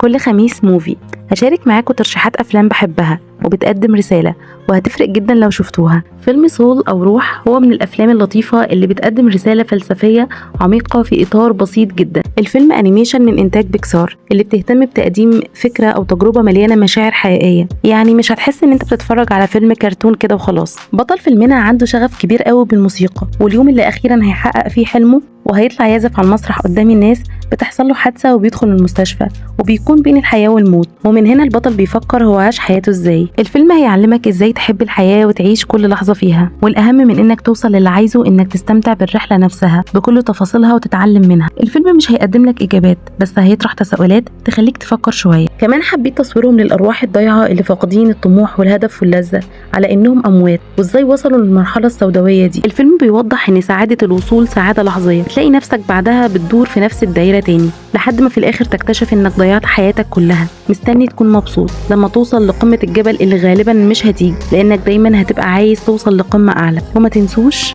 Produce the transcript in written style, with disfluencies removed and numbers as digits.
كل خميس movie. هشارك معاكم ترشيحات أفلام بحبها وبتقدم رسالة وهتفرق جدا لو شفتوها. فيلم Soul أو روح هو من الأفلام اللطيفة اللي بتقدم رسالة فلسفية عميقة في إطار بسيط جدا. الفيلم animation من إنتاج بيكسار اللي بتهتم بتقديم فكرة أو تجربة مليانة مشاعر حقيقية، يعني مش هتحس إن أنت بتتفرج على فيلم كرتون كده وخلاص. بطل فيلمنا عنده شغف كبير قوي بالموسيقى، واليوم اللي أخيرا هيحقق فيه حلمه وهيطلع يعزف على المسرح قدام الناس بتحصل له حادثة وبيدخل المستشفى وبيكون بين الحياة والموت، ومن هنا البطل بيفكر هو عاش حياته ازاي. الفيلم هيعلمك ازاي تحب الحياة وتعيش كل لحظة فيها، والأهم من انك توصل للي عايزه انك تستمتع بالرحلة نفسها بكل تفاصيلها وتتعلم منها. الفيلم مش هيقدم لك إجابات، بس هيطرح تساؤلات تخليك تفكر شوية. كمان حبيت تصويرهم للأرواح الضايعة اللي فاقدين الطموح والهدف واللذة على انهم أموات، وازاي وصلوا للمرحلة السوداوية دي. الفيلم بيوضح ان سعادة الوصول سعادة لحظية، تلاقي نفسك بعدها بتدور في نفس الدايرة تاني لحد ما في الآخر تكتشف انك ضيعت حياتك كلها مستني تكون مبسوط لما توصل لقمة الجبل اللي غالبا مش هتيجي، لانك دايما هتبقى عايز توصل لقمة اعلى. وما تنسوش